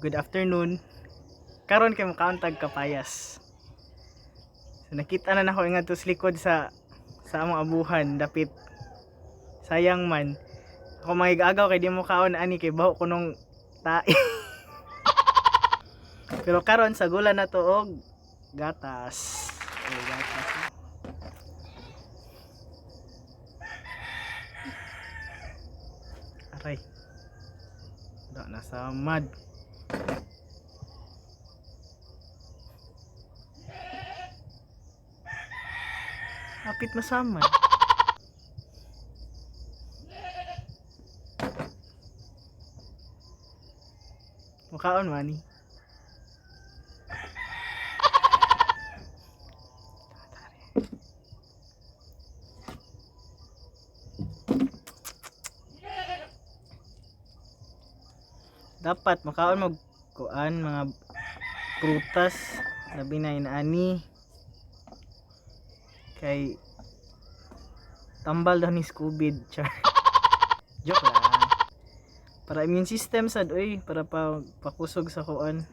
Good afternoon. Karon kay mukaon tag kapayas. So nakita na nako nga sa likod sa among abuhan dapit. Sayang man. Ako mangigagaw kay di mo kaon ani kay baho ko nung tae. Pero karon sa gula na to og gatas. Ay, gatas. Aray. Da nasamad. Kapit masamad. Mukaon man ni. Dapat makaon mo kuan mga prutas, labi na inaani kay tambal daw ni Scooby. Char, joke lang. Para immune system sad oy, para pa pakusog sa kuan,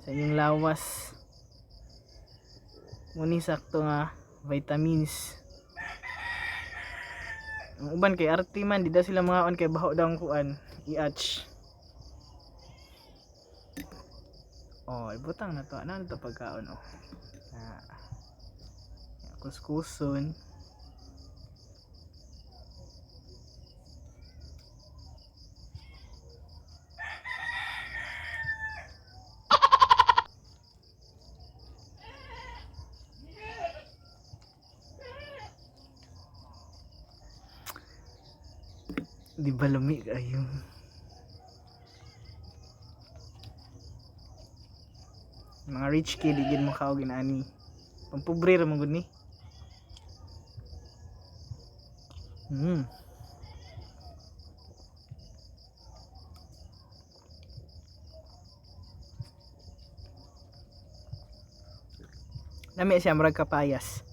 sa inyong lawas. Muni sakto nga vitamins. Ang uban kay arte man, di daw sila mga kay baho daw ang kuan, IH. Oh, ibutang na to. Ano to pagkaon, oh. Ah. Kuskuson. Di ba lami kayo? Mga rich kid, di gid mo kaog inaani. Pampobre ra man gud ni. Lami siya, murag kapayas.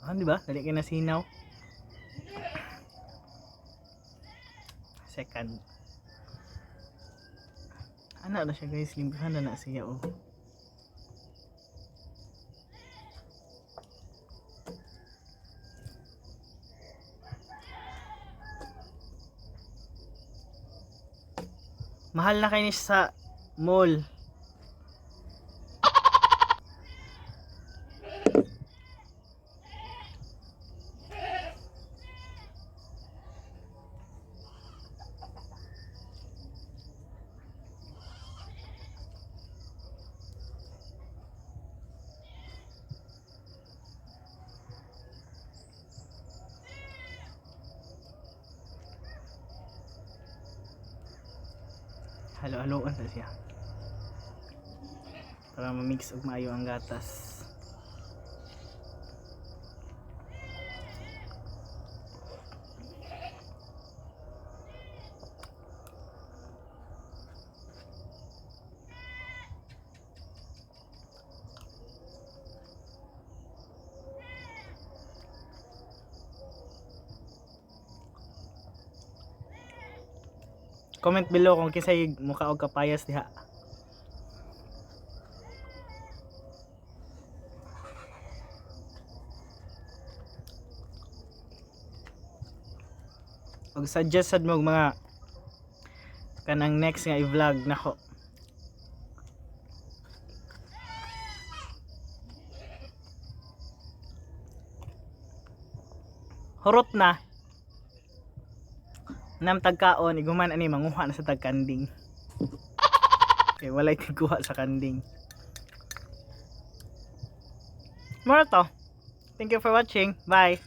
Ah, di ba? Dali kay nasinaw. Second. Ana na siya, guys, limpihan na na siya, oh. Mahal na kay ni siya sa mall. Halo-haloan na siya. Para ma-mix og maayo ang gatas. Comment below kung kinsay muka og kapayas diha. Og suggest sad mo og mga kanang next nga i-vlog nako. Hurot na. Nam tagkaon, iguman ani manguha na sa tagkanding. Kay walay tigkuha sa kanding. Mao to. Thank you for watching. Bye.